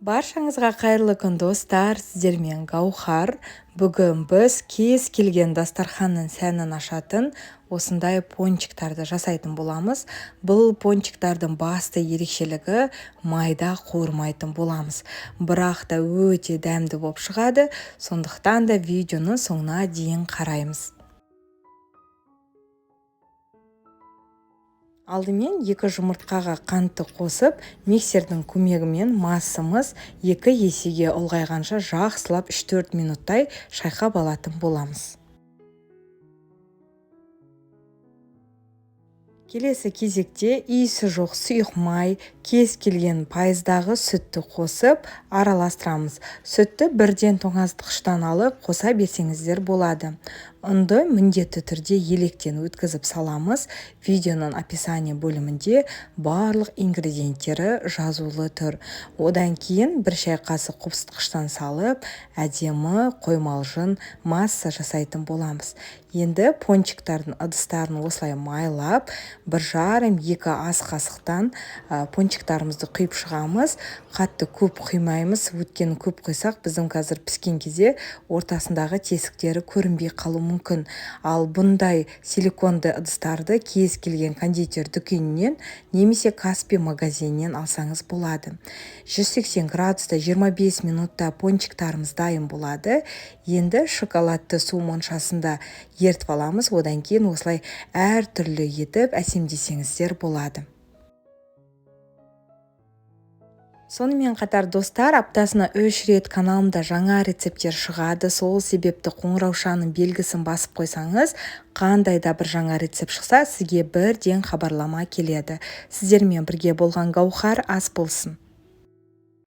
Баршаңызға қайырлы күн, достар! Сіздермен Гаухар. Бүгін біз кез келген дастарханның сәнін ашатын осындай пончиктарды жасайтын боламыз. Бұл пончиктардың басты ерекшелігі майда қуырмайтын боламыз. Бірақ та өте дәмді болып шығады, сондықтан да видеоның соңына дейін қараймыз. Алдымен 2 жұмыртқаға қантты қосып, миксердің көмегімен массамыз 2 есеге ұлғайғанша жақсылап 3-4 минуттай шайқап алатын боламыз. Келесі кезекте иісі жоқ сұйық май, кез келген пайыздағы сүтті қосып араластырамыз. Сүтті бірден тоңазытқыштан алып қоса берсеңіздер болады. Ұнды міндетті түрде електен өткізіп саламыз. Видеоның описание бөлімінде барлық ингредиенттері жазулы тұр. Одан кейін 1 шай қасық қопсытқыштан салып, әдемі қоймалжың масса жасайтын боламыз. Енді пончиктардың ыдыстарын осылай майлап, 1,5-2 ас қасықтан пончиктарымызды құйып шығамыз. Қатты көп құймаймыз, өйткені көп құйсақ біздің қазір піскен кезде ортасындағы тесіктері көрінбей қалуы мүмкін. Ал бұндай силиконды ыдыстарды кез келген кондитер дүкенінен немесе Каспи магазинінен алсаңыз болады. 180 градуста 25 минутта пончиктарымыз дайын болады. Енді шоколадты су моншасында ертіп аламыз, одан кейін осылай әртүрлі етіп әсемдесеңіздер болады. Сонымен қатар, достар, аптасына 3 рет каналымда жаңа рецепттер шығады. Сол себепті қоңыраушаның белгісін басып қойсаңыз, қандай да бір жаңа рецепт шықса, сізге бірден хабарлама келеді. Сіздермен бірге болған Гаухар, ас болсын.